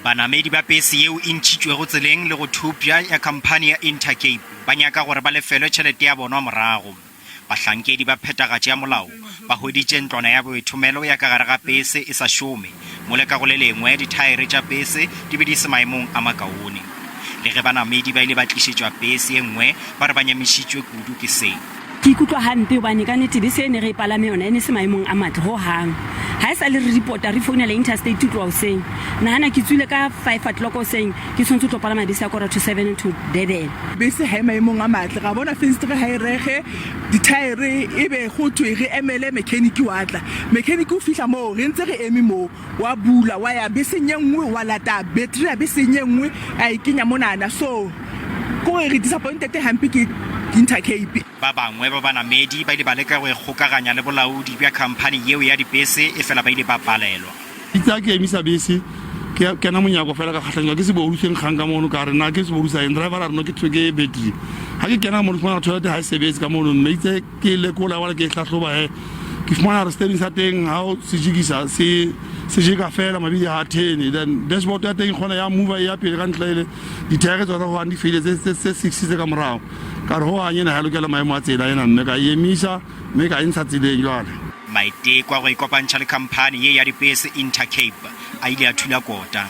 Banamedi ba pese yeo e ntšhitšwego tseleng le go thopša ya khamphani ya Intercape ba nyaka gore ba lefelwe tšhelete ya bonwa morago. Bahlankedi ba phethagatšo ya molao ba hweditše ntlwana ya boithomelo ya ka gare ga pese e sa šome, mola ka go le lengwe dithaere tša pese di be di se maemong a makaone. Le ge banamedi ba ile ba tlišetšwa pese ye nngwe, ba re ba nyamišitšwe kudu ke se. Ke ikutlwa hampe hobane ka nnete bese e ne re e palame yona e ne se maemong a matle ho hang. Ha e sa le re report-a re founela Interstate ho tloha hoseng. Nahana ke tswile ka 5 o'clock hoseng ke tshwanetse ho tlo palama bese ya quarter to seven to Durban. Bese ha e maemong a matle, ra bona fensetere ha e rege, dithaere e be go thwe re emele mechanic wa tla. Mechanic o fihla moo re ntse re eme moo, wa bula wa ya beseng ye nngwe wa lata battery ya beseng ye nngwe a e kenya monana. So kore re disappointed hampe ke Intercape. Ba bangwe ba banamedi ba ile ba leka go ikgokaganya le bolaodi bja khamphani yeo ya dipese efela ba ile ba palelwa. Itse ha ke emisa bese ke kena monyako fela ka kgahlanywa ke sebodu se nkgang ka mono, ka re na ke sebodu sa eng, driver a re no ke ke battery. Ha ke kena mono ke fumana toilet ha e sebetse ka mono, mme itse ke lekola wala ke hlahloba he ke fumana re steering sa teng ha o se jikisa se se jeka fela mabidi ha thene, then dashboard ya teng kgona ya move ya pele ka ntle le dithaere tsona ho di feile tse tse six tse ka morao. Ka re ho hang ena ha lokela maemo a tsela ena, mme ka emisa mme ka e ntsha tseleng jwale. Maiteko a go ikopantšha le khamphani ye ya dipese Intercape a ile a thula kota.